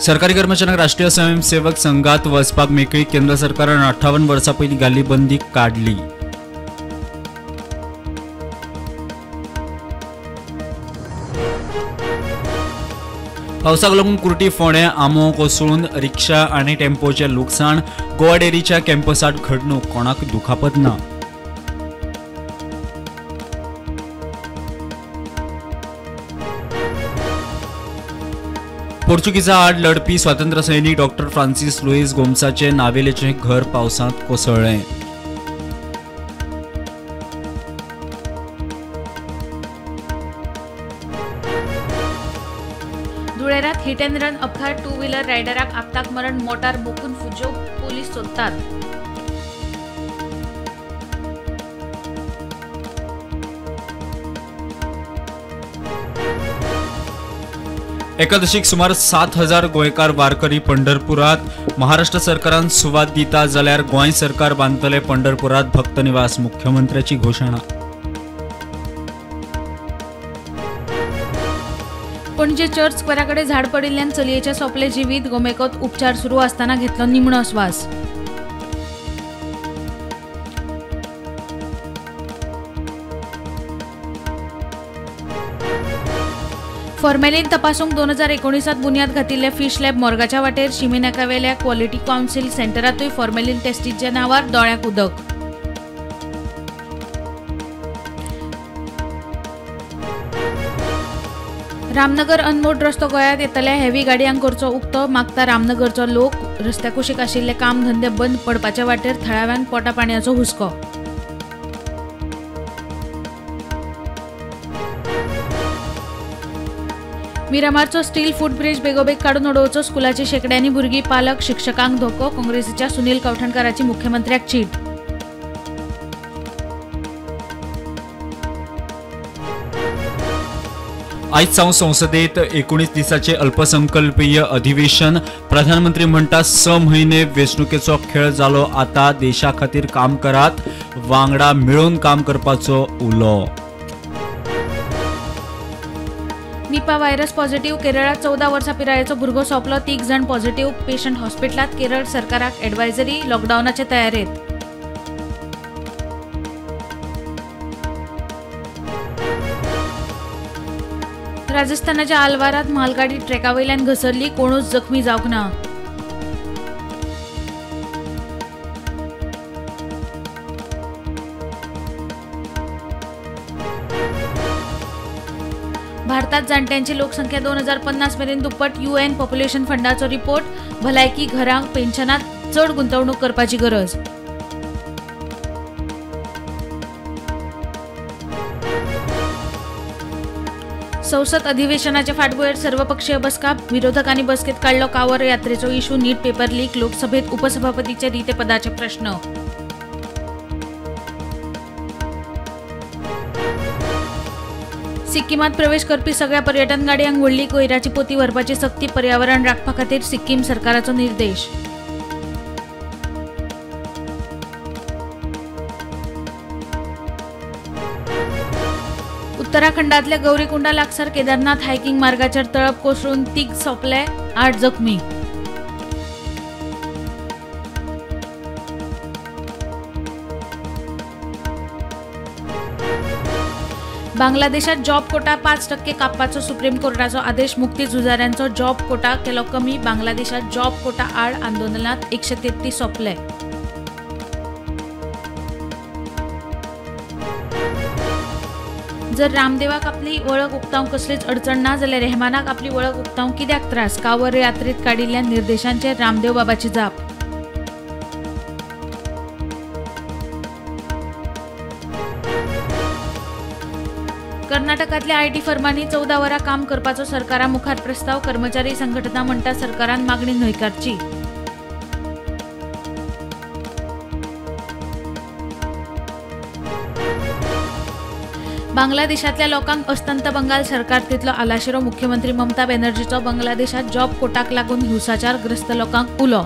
सरकारी कर्मचाऱ्यांक राष्ट्रीय स्वयंसेवक संघात वचपाक मेकळी केंद्र सरकारान 58 वर्सां पयलीं घाल्ली बंदी काडली। पावसाक लागून कुर्टी फोंडें आमो कोसळून रिक्षा आनी टेम्पोचें लुकसाण। गोवा डेअरीच्या कॅम्पसांत घडणूक, कोणाक दुखापत ना। पोर्चुगीजा आड लढपी स्वातंत्र्य सैनिक डॉक्टर फ्रांसिस लुईस गोम्साचे नावेलेचें घर पावसांत कोसळ्ळें। धुळेरात हिट अँड रन अपघात, टू व्हीलर रायडराक आपताक मरण, मोटार मोखून फुजोवंक पोलीस सोदतात। एकादशीक सुमार 7000 गोंयकार वारकरी पंढरपुरात। महाराष्ट्र सरकारान सुवात दिता जाल्यार गोंय सरकार बांदतले पंढरपुरात भक्तनिवास, मुख्यमंत्र्याची घोशणा। पणजे चर्च स्क्वेरा कडेन झाड पडिल्ल्यान चलयेचें सोंपलें जिवीत, गोमेकॉत उपचार सुरू आसतना घेतलो निमणो स्वास। फॉर्मेलीन तपासूंक 2019 बुन्याद घातिल्ले फिश लॅब मोर्गाच्या वाटेर शिमिनाकावेल्या क्वॉलिटी कावन्सिल सेंटरांतूय फॉर्मेलीन टेस्टीच्या नांवार दोळ्यांक उदक। रामनगर अनमोड रस्तो गोंयांत येतल्या हेवी गाडयांक करचो उक्तो, मागता रामनगरचो लोक। रस्त्या कुशीक आशिल्ले काम धंदे बंद पडपाच्या वाटेर थळाव्यांक पोटा पाणयाचो हुस्को। मिरामारचो स्टील फूट ब्रिज बेगोबेग काडून उडोवचो, स्कुलाची शेकड्यांनी भुरगीं, पालक, शिक्षकांक धोको, काँग्रेसीच्या सुनील कवठणकाराची मुख्यमंत्र्याक चीट। आयज सावन संसदेत 19 दिसाचे अल्पसंकल्पीय अधिवेशन। प्रधानमंत्री म्हणटा 6 म्हयने वेंचणुकेचो खेळ जालो, आता देशा खातीर काम करात, वांगडा मेळून काम करपाचो उलो। निपा व्हायरस पॉझिटिव्ह, केरळात 14 वर्सां पिरायेचो भुरगो सोंपलो, 3 जाण पॉझिटिव्ह पेशंट हॉस्पिटलांत। केरळ सरकाराक एडवायझरी, लॉकडावनाचे तयारेत। राजस्थानाच्या आलवारात मालगाडी ट्रॅका वयल्यान घसरली, कोणूच जखमी जावंक ना। भारतात जाण्ट्यांची लोकसंख्या 2050 मेरेन दुप्पट, यूएन पॉप्युलेशन फंडाचो रिपोर्ट। भलायकी, घरांक, पेन्शनात चड गुंतवणूक करपाची गरज। संसद अधिवेशनाचे फाटभुंयेर सर्वपक्षीय बसका, विरोधकांनी बसकेत काडलो कावर यात्रेचो इशू, नीट पेपर लीक, लोकसभेत उपसभापतीचे रिते पदाचे प्रश्न। सिक्किमात प्रवेश करपी सगळ्या पर्यटन गाडयांक व्हडली कोयराची पोती व्हरपाची सक्ती, पर्यावरण राखपा खातीर सिक्कीम सरकाराचो निर्देश। उत्तराखंडातल्या गौरीकुंडा लागसार केदारनाथ हायकिंग मार्गाचेर तळप कोसळून 3 सोंपले, 8 जखमी। बांगलादेशात जॉब कोटा 5% कापपाचो सुप्रीम कोर्टाचो आदेश, मुक्ती झुजाऱ्यांचो जॉब कोटा केलो कमी। बांगलादेशात जॉब कोटा आड आंदोलनात 133 सोंपले। जर रामदेवाक आपली वळख उक्तावंक कसलीच अडचण ना जाल्यार रेहमानाक आपली वळख उक्तावंक कित्याक त्रास, कावर यात्रेत काडिल्ल्या निर्देशांचेर रामदेव बाबाची जाप। कर्नाटकांतल्या IT फर्मांनी 14 वरां काम करपाचो सरकारा मुखार प्रस्ताव, कर्मचारी संघटना म्हणटा सरकारान मागणी न्हयकारची। बांगलादेशांतल्या लोकांक अस्तंत बंगाल सरकार दितलो आलाशिरो, मुख्यमंत्री ममता बॅनर्जीचो बांगलादेशात जॉब कोटाक लागून हिंसाचारग्रस्त लोकांक उलो।